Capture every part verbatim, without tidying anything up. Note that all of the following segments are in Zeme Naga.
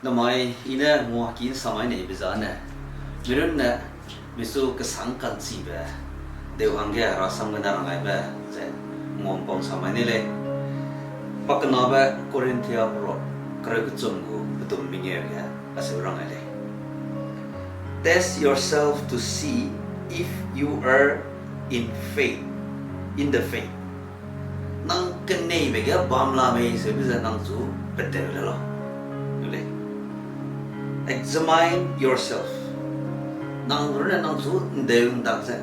Namai i ne nguaki ’nsamai neibe zane, mirunne michu kesang ka'nchibe deu hangge herasam gene rangaibe ze nguampau ’nsamai nei lei. Pakenabe Korinthia peruak kereu kechum gu pedum mengeu ge acheu rangai lei: Test yourself to see if you are in faith, in the faith. Nang keneibe ge bam la mei seube ze nang chu pedeu le lau. Examine yourself. Nang runne nang chu ’ndeu ’ndak ze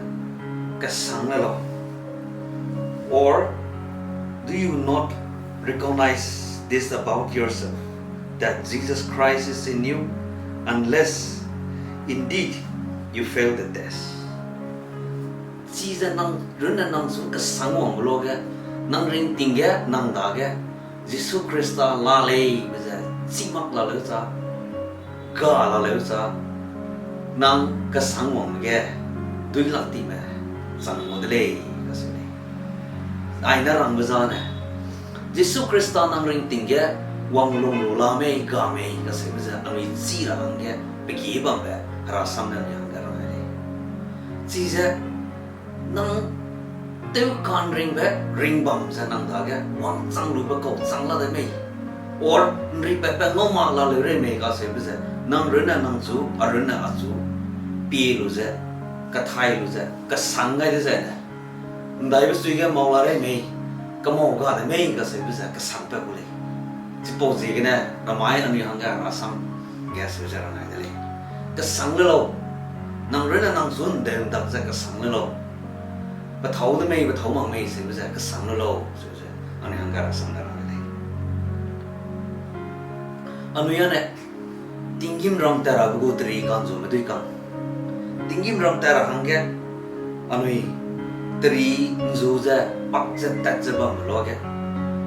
kesang le lau. Or do you not recognize this about yourself, that Jesus Christ is in you, unless indeed you fail the test? Chize nang runne nang chu kesang wangbe luage, nang ringting ge nang dage Jisu Khrista la leibe ze chî mak laleu cha, ga laleu cha, nang kesang wangbe ge duilak time chang ngau de lei, kaseu lei. Aine rangbe zane, Jisu Khrista nang ringting ge wang lung lu la mei ga mei kaseube ze anui chî ra hangge pegi bambe herasam ne anui hangge rang lei. Chize nang tewka'nringbe ringbam ze nang dage wangchang lube kau chang la de mei, or ’nripatpat ngau mak laleu rei mei kaseube ze nang runne nang chu, a runne a chu, pie lu ze, kathai lu ze, kesang gai de zene, ’ndaibe sui ge mau la rei mei, kemau ga de mei kaseube ze kesangpat gu lei. Chipau ziegene namai anui hangge herasam ge seu ze rang gai de lei. Kesang le lau. Nang runne nang chu ’ndeu ’ndak ze kesang le lau. Pethâu de mei, pethâu mak mei seube ze kesang le lau, seu ze anui hangge herasam ne rang de lei. Anui âne tinggîmram tat rabe gu teri ka'nzume dui kang. Tinggîmram tat ra hangge anui teri ’nzu ze pak ze tat ze bambe luage,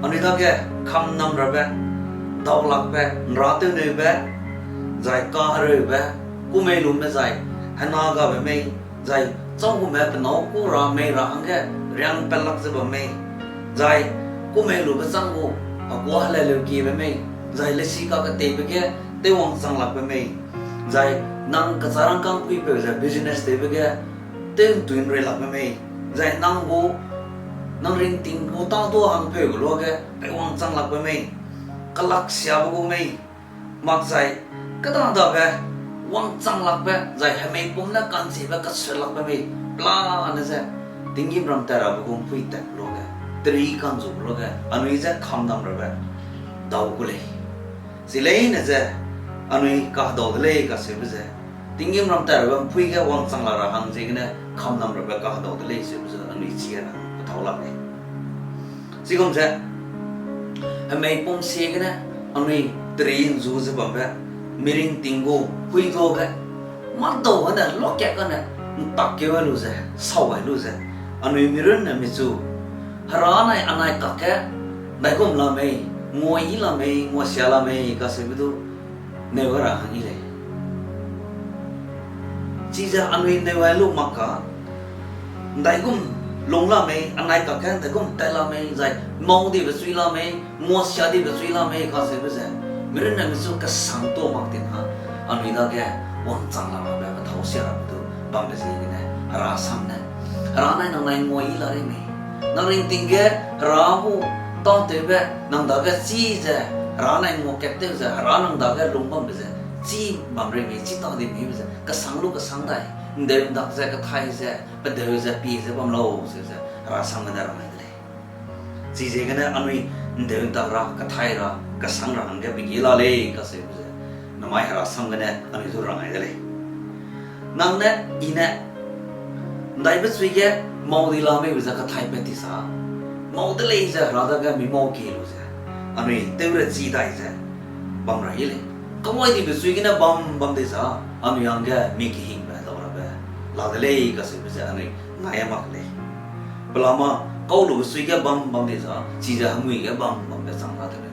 anui dage kamnam rabe, daulakbe, ’nratewneube, zai kahereube, kumei lume zai hena gabe mei, zai châugume penâu kû ra mei ra hangge riang pelak ze bam mei, zai kumei lube châng gu hekuâ heleleu kiebe mei, zai lesi kaketeibe ge tewwangchang lakbe mei, zai nang kechârangkâng puipeu ze business tewbe ge tew'ntui ’nrei lakbe mei, zai nang gu, nang ringting gu tâ du hangpeu gu luage peiwangchang lakbe mei, kelaksiabe gu mei, makzai kêda dabe wangchang lakbe, zai hemeipum ne ka'nchibe kaseu lakbe mei, pelane ze tinggîmram tat rabe gu ’mpuî tat luage, teri ka'nzume luage, anui je kamnam rabe dau gu lei. Chi leine ze anui kahedau de lei kaseube ze, tinggîmram tat rabe ’mpuî ge wangchang la ra hang ziegene kamnam rabe kahedau de lei seube ze anui chi ra pethâu lak lei. Chigum ze, hemeipum ziegene anui teri ’nzu ze bambe, miringting gu puî duage, mâdau gene luakak gene ’ntak keu ai lu ze, sau ai lu ze, anui mirunne michu, Hera nai anai kakge ’ndaigum la mei, nguayi la mei, nguasia la mei kaseube du neu ra hang yi lei. Chize anui neu ai lu mak ka, ’ndaigum lung la mei, anai kakge ’ndaigum tat la mei, zai mâu dibe chui la mei, nguasia dibe chui la mei kaseube ze, mirunne michu kesang tuâ mak tina, anui dage wangchang la rabe pethâu sia rabe du bambe ziegene, Hera sam ne, Hera nai nang nai nguayi la rei mei. Nang ringting ge Hera gu tâtewbe nang dage chi ze, Hera nai nguakat tew ze, Hera nang dage lung bambe ze, chi bam rei mei, chi tâ di mei ze, kesang lu kesang dai, ’ndeu ’ndak ze, kethai ze, pedeu ze, pie ze bam lau, ze ze, Hera sam gene rang ai de lei. Chiziegene anui ’ndeu ’ndak ra, kethai ra, kesang ra hangge pegi la lei kaseube ze, namai Hera sam gene anui du rang ai de lei. Nang ne, i ne, ’ndaibe chui ge mâu di la meibe ze kethaipat ti sa, mâu de lei ze Hera dage mi mâu kie lu ze, anui tew re chi dai ze bam ra yi lei. Kawai dibe chui gene bam bam dei za, anui hangge mi kehingbe dau rabe la de lei kaseube ze anui ngai mak lei. Pelama kau lube chui ge bam bam dei za, chize hemui ge bam bambe chang la de lei.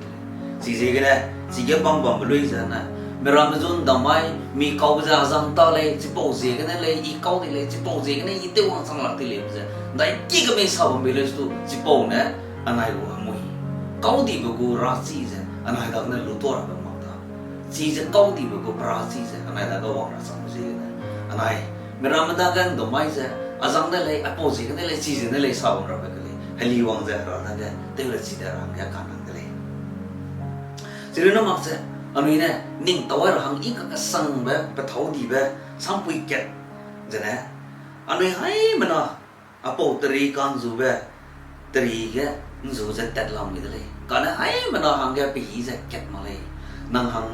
Chiziegene, chige bam bambe lui ze ne, miramme zu ’ndam mai, mi kaube ze azang ta lei, chipau ziegene lei, i kau di lei, chipau ziegene i tewwangchang lak di lei be ze, ’ndaiki kemei sa bambe lui stu, chipau ne, anai gu hemui kau dibe gu rachi ze, anai dagene lu tuâ rabe mak da. Chize kau dibe gu pera chize anai dage wang ra chang ziegene, anai miramme dage ndum mai ze, a zang de lei, aipau ziegene lei, chize ne lei sa wang rabe ke lei, heli wang ze Hera dage tew ra chi de ra hangge kanang de lei. Chirune mak ze, anui ne ning tau ai ra hang i kakesangbe, pethâu dibe, sampui kat zene, anui haimena, aipau teri ka'nzube, teri ge nzu ze tat lamui de lei. Kane haimena hangge pehî ze kat mak lei. Nang hang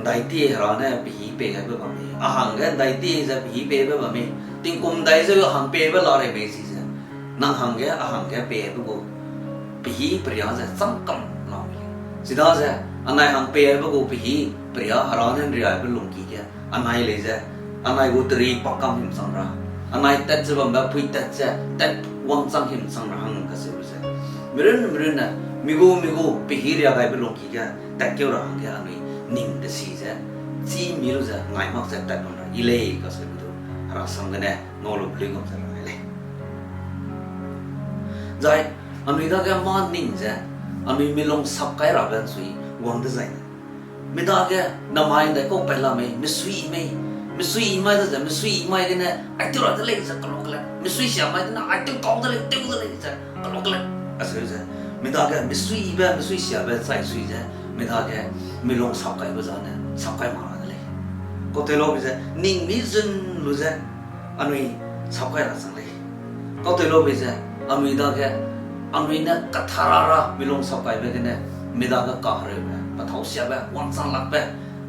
ndaiti Hera ne pehî pei gaibe bam mei, a hangge ndaiti ze pehî peibe bam mei, tingkum dai zeu a hang peibe la rei mei chize, nang hangge a hangge peibe gu pehî peria ze chang kam lamui lei. Chidaze, anai hang peibe gu pehî peria Hera ne nriaibe lungki ge, anai lei ze, anai gu teri pa kam him chang ra, anai tat ze bambe pui tat ze, tat wangchang him chang ra hang kaseube ze, mirun mirunne, mi gu mi gu pehî ria gaibe lungki ge tatkeu ra hangge anui ning tesi ze, chî mi lu ze ngai mak ze tat bam ra i lei kaseube du, Hera sam gene ngau lu pelui gum ze ra lei. Zai, anui dage mâ ning ze, anui milung sap kai rabe ’nsui wang dezaine, mi dage namai ’ndaikau pat la mei, misui i mei, misui i mai da ze, misui i mai gene, ai tew ra de lei ze kelu kele, misui sia mai gene, ai tew kau de lei, tew de lei ze kelu kele, aseu ze, mi dage misui ibe, misui siabe chai sui ze, mi dage milung sap kaibe zane sap kai mak ra de lei. Kau tei laube ze, ning mi zun lu ze, anui sap kai ra chang lei. Kau tei laube ze, anui dage, anui ne kathara ra milung sap kaibe gene, mi dage kahereube, pethâu siabe, wangchang lakbe,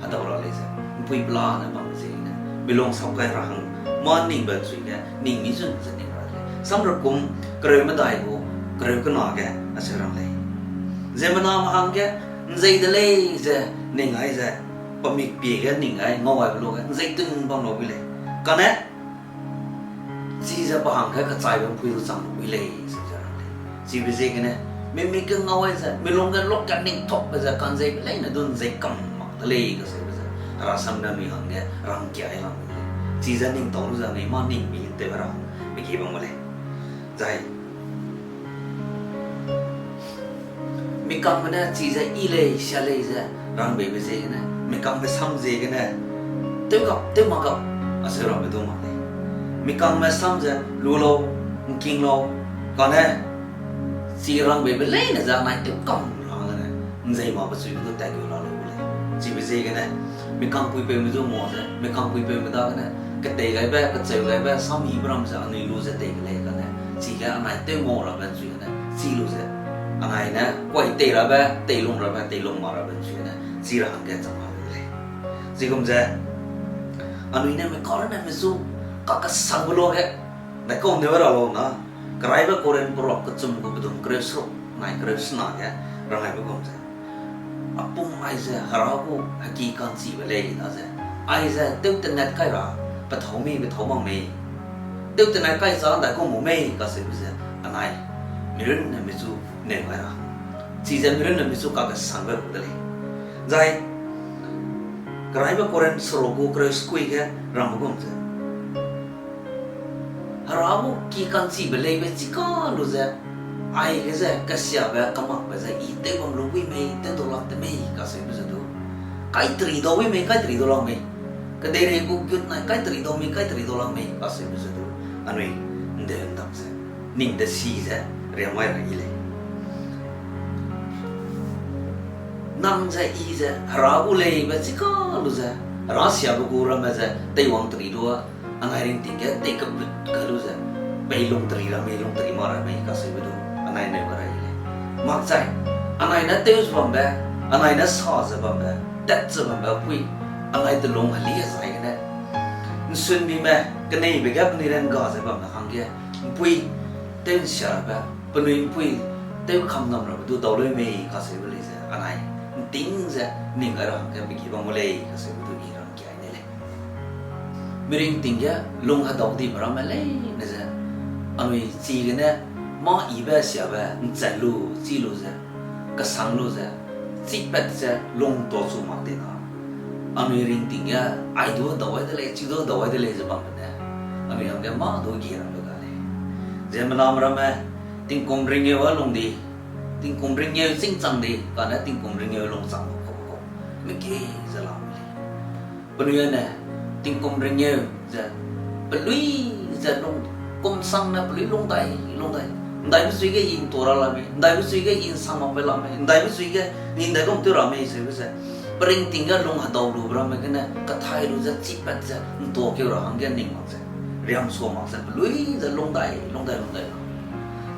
hedau ra lei ze, ’mpui pelane bambe ziegene, milung sap kai ra hang, mâ ningbe ’nsui ge, ning mi zun ze ning ra de lei. Samrekum, kereu medai gu, kereu kena ge, aseu rang lei. Ziemmename hangge, ’nzei de lei ze, ning ai ze, pa mikpie ge ning ai, ngau aibe luge, ’nzei tun bam lau wi lei. Kane, chize pa hangge kechaibe ’mpui du chang lu wi lei, ze ze rang lei. Chibe ziegene, mi mik ge ngau ai ze, milung ge lok ge ning thokbe ze, ka'nzeibe leine du ’nzei kam mak de lei, kaseube ze, Hera sam ne anui hangge rangkia ai lam gu lei. Chize ning tau lu ze anui mâ ning mi tewbe ra hang, mi ki bam gu lei. Zai, mi kangme ne chize yi lei, sia lei ze, rangbeibe ziegene, mi kangme sam ziegene, tew gap, tew mak gap, aseu rabe du mak lei. Mi kangme sam ze, lu lau, ’ngking lau, kane, chi rangbeibe leine ze anai tew kam ra gene, ’nzei makbe chui du tat gu la lei gu lei. Chibe ziegene, mi kangpuipeume du ngua ze, mi kangpuipeume dagene, ketei gaibe, kecheu gaibe, sam yibe ram ze anui lu ze tei ke lei kane, chige anai tew ngau rabe ’nsui gene, chi lu ze, anai ne, kuai tei rabe, teilung rabe, teilung mak rabe ’nsui gene, chi ra hangge chang la lei. Chigum ze, anui ne mi karune mi zu, kakesangbe luge, ’ndaikau neu ra lau na, Keraibe Korinth peruak kechum gu pedum kereu seruk, nai kereu sena ge, rang aibe gum ze, a pum aize Hera gu heki ka'nchibe lei daze, aize tewtenet kai ra, pethâu mei, pethâu mak mei, tewtenet kai za ’ndaikau mu mei kaseube ze, anai, mirunne mi zu neu gai ra. Chize mirunne mi zu kakesangbe gu de lei. Zai, Keraibe Korinth seruk gu kereu sekui ge rangbe gum ze, Hera gu ki ka'nchibe leibe chika lu ze, aige ze kesiabe kamakbe ze i tew bam lu wi mei, tew dau lak de mei kaseube ze du, kai teri dau wi mei, kai teri dau lak mei, kedeirei gu gut nai kai teri dau mei, kai teri dau lak mei kaseube ze du, anui ’ndeu ’ndam ze, ning de si ze, riam mai ra i lei. Nang ze i ze Hera gu leibe chika lu ze, Hera siabe gu ramme ze teiwang teri du a, anai ringting ge tei keput kai lu ze, pei lung teri ra mei, lung teri mak ra mei kaseube du, anai neu gai ra i lei. Makchai, anai ne tew ze bambe, anai ne sa ze bambe, tat ze bambe pui, anai telung heli zai gene, ’nsunbime, keneibe ge penui rengga ze bambe hangge, ’mpui, tew ’nsia rabe, penui ’mpui, tew kam ngam rabe du dau leu mei kaseube lei ze, anai, ’nting ze, ning gai ra hangge peki bam gu lei kaseube du i rangkia ne lei. Miringting ge lung hedau dibe ramme leine ze, anui chigene, mâ yibe siabe ’nchat lu, chi lu ze, kesang lu ze, chipat ze lung tau chu mak di na, anui ringting ge, ai du hedau ai de lei, chi du hedau ai de lei ze bambe ne, anui hangge mâ du gi rabe ga lei. Ziemmename ramme, tingkum ringeu a lung di, tingkum ringeu chîngchang di, kane tingkum ringeu lungchang lu kau kau. meke ze la mui lei. Penui ne, tingkum ringeu ze, pelui ze lung, kum sang ne pelui lungdai, lungdai. Ndaibe sui ge i ntua ra la mei, ndaibe sui ge i nsang mak pe la mei, ndaibe sui ge ni ndaigum tew ra mei seube ze. Pe ringting ge lung hedau lu ramme gene, kathai lu ze, chipat ze, ntua keu ra hangge ning mak ze. Riam sua mak ze, pelui ze lungdai, lungdai, lungdai la.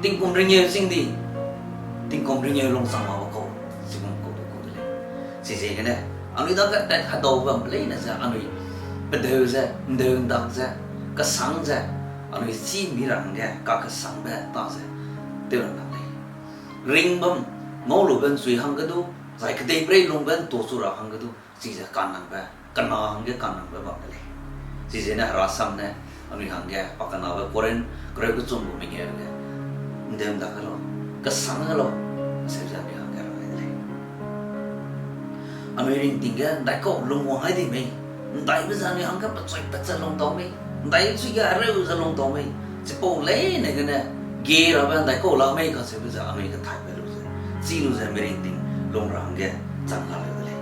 Tingkum ringeu ching di, tingkum ringeu lungsang mak ba kau, chigum kau du kau de lei. Chiziegene, anui dage tat hedau bam leine ze, anui pedeu ze, ndeu ndak ze, kesang ze, anui chî mi ra hangge, kakesangbe ta ze, tew ra nang lei. Ring bam, ngau lube nchui hangge du, zai kedeiperei lungbe ntua chu ra hangge du, chize kanangbe, kena hangge kanangbe bam de lei. Chiziegene Hera sam ne, anui hangge, pa kenabe Korinth, kereu kechum gu mengeu ge, ndeu ndak ge lau, kesang ge lau, aseu ze anui hangge rang gai de lei. Anui ringting ge ndaikau lungwang ai di mei, ndaibe ze anui hangge pechuipat ze lungtau mei, ndaibe chui ge hereu ze lungtau mei, chipau leine gene, ge rabe ndaikau la mei kacheube ze anui kethaipat lu ze, chi lu ze mi ringting lung ra hangge chang ga leu de lei.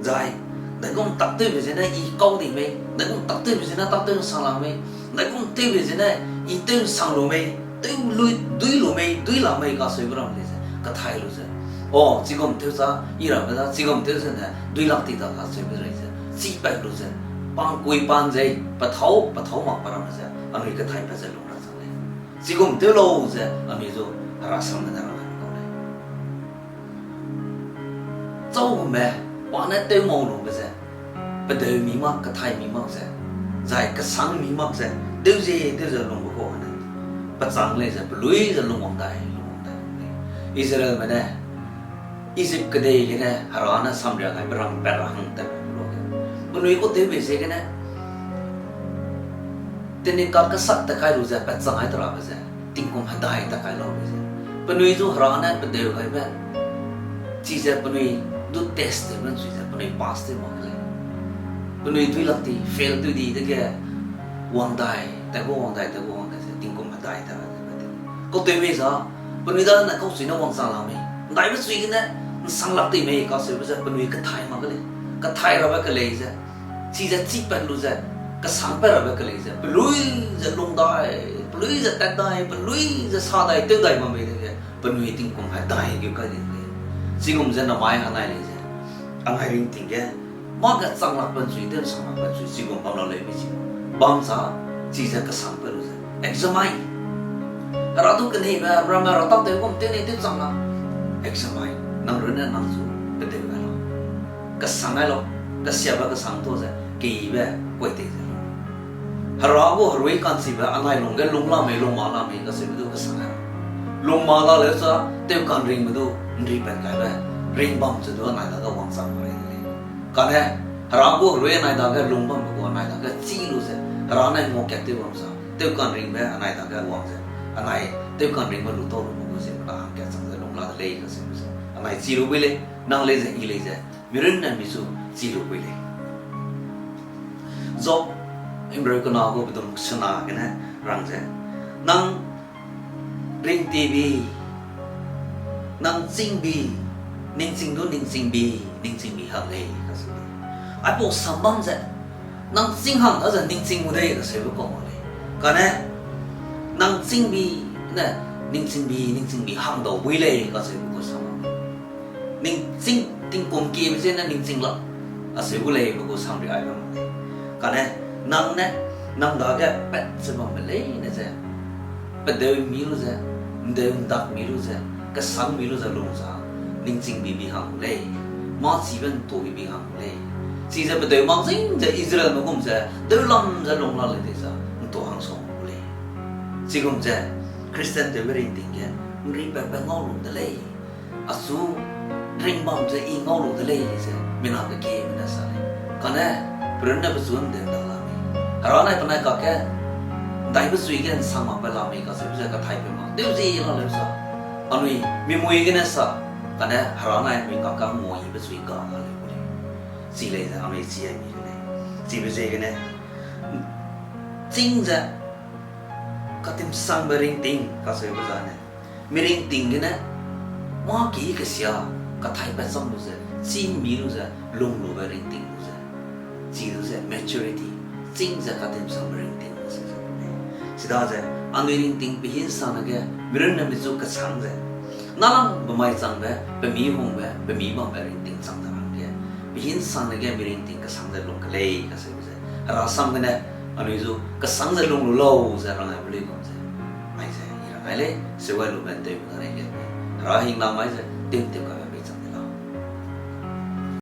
Zai, ndaigum taktewbe zene i kau di mei, ndaigum taktewbe zene taktew nsang la mei, ndaigum tewbe zene i tew nsang lu mei, tew lui, dui lu mei, dui la mei kacheube ram lei ze, kathai lu ze. O, chigum tew za, i rabe da, chigum tew zene, dui lak ti da kacheube rei ze, chipat lu ze, pangkui pan zei, pethâu, pethâu mak pe ramme ze, anui kethaipat ze lung ra chang lei. Chigum tew lau ze, anui zu, Hera sam ne rang gai kau lei. Châugumme, pa ne tew ngau lube ze, pedeu mi mak, kethai mi mak ze, zai kesang mi mak ze, tew ze, tew ze lungbe kau ne, pechâng lei ze, pelui ze lungwang dai, lungwang dai lei. Israelme ne, Egypt kedei gene, Hera ne samria gaibe ram pat ra hang tat lu ge, penui kau tewbe ziegene, tenikat kesak tat kai lu ze, pechâng ai te rabe ze, tingkum hedai tat kai laube ze. Penui zu Hera ne pedeu gaibe, chize penui du test tewbe nchui ze, penui pass tew mak lei. Penui dui lak ti, fail tew di dege, wang dai, tat gu wang dai, tat gu wang dai ze, tingkum hedai tat ra ze, kau tew mei za, penui dane kau chui ne wangchang la mei, ndaibe chui gene, nsang lak ti mei kacheube ze, penui kethai mak lei, kethai rabe kelei ze, chize chipat lu ze, kesangpat rabe kelei ze, pelui ze lung dai, pelui ze tat dai, pelui ze sa dai, tew dai bam mei dege, penui tingkum hedai keu kai di lei. Chigum ze namai anai lei ze, anai ringting ge, mâ ge chang lak pe nchui, tew nsang lak pe nchui, chigum bam la lei mei chi. Bam za, chize kesangpat lu ze, examine. Hera du keneibe, ramme ra tak tew gum tew nei tew chang la. Examine, nang runne nang zu, pedeu gai lau. Kesang gai lau, kesiabe kesang ta ze, keyibe, kuai tei ze lau. Hera gu herui ka'nchibe anai lungge lung la mei, lung ma la mei kacheube du kesang gai lau. Lung ma la leu za, tew ka'nringbe du, ’nripat kaibe, ring bam ze du anai dage wangchang gai de lei. Kane, Hera gu herui anai dage lung bambe gu anai dage chî lu ze, Hera ne nguakat tew bam za, tew ka'nringbe anai dage wang ze, anai tew ka'nringbe lu tau lu gu ziemmena hangkat chang ze lung la de lei kacheube ze, anai chî lu bui lei, nang lei ze, i lei ze, mi runne mi zu chî lu bui lei. Job, himreu kena gu bedum sena gene rang ze, nang ringtibi, nang chîngbi, ningching du ningchingbi, ningchingbi hang lei kacheu lei. Aipau sam bam ze, nang chîng hang daze ningching gu dei kacheube kau mak lei. Kane, nang chîngbi ne, ningchingbi, ningchingbi hang dau bui lei kacheube gu sam bam lei. Ningching, tingkum kiebe ziene ningching lak, acheu gu lei be gu samri ai bam lei. Kane, nang ne, nang dage pat ze bambe leine ze, pedeu mi lu ze, ndeu ndak mi lu ze, kesang mi lu ze lung za, ningchingbi bi hang gu lei, mâ chibe ’ntuibi hang gu lei. Chize pedeu mak zing ze Israelme gum ze, deulam ze lung la lei dei za, ’ntu hang sua gu lei. Chigum ze, Christian tewbe ringting ge, ’nripatbe ngau lu de lei. Achu ringbam ze i ngau lu de lei ze, mina kekieme ne sa lei. Kane, pe runne pechu ’ndeu ’nda la mei. Hera nai penai kakge, ’ndaibe chui ge ’nsang makbe la mei kacheube ze kathaibe mak tew zie la leu sa. Anui, mi mui gene sa, kane Hera nai anui kakge nguaibe chui ga la leu gu lei. Chi lei ze anui chi ai mi de lei. Chibe ziegene, chîng ze, katimsangbe ringting kacheube zane, mi ringting gene, mâ ki kesia, kathaipat cham lu ze, Chî mi lu ze, lung lube ringting lu ze. Chi lu ze maturity, chîng ze katimsangbe ringting lu ze ze. Chidaze, anui ringting pe hinsangne ge, mirunne michu kesang ze. Nâlangbe mai changbe, pe mi hungbe, pe mi bambe ringting chang ze rangge. Pe hinsangne ge mi ringting kesang ze lung kelei kaseube ze. Hera sam gene, anui zu kesang ze lung lu lau ze rang ai be lui bam ze. Aize, i rang ai lei, seu ai lu ben tew na rei ge. Hera hingna mai ze, tew tew ka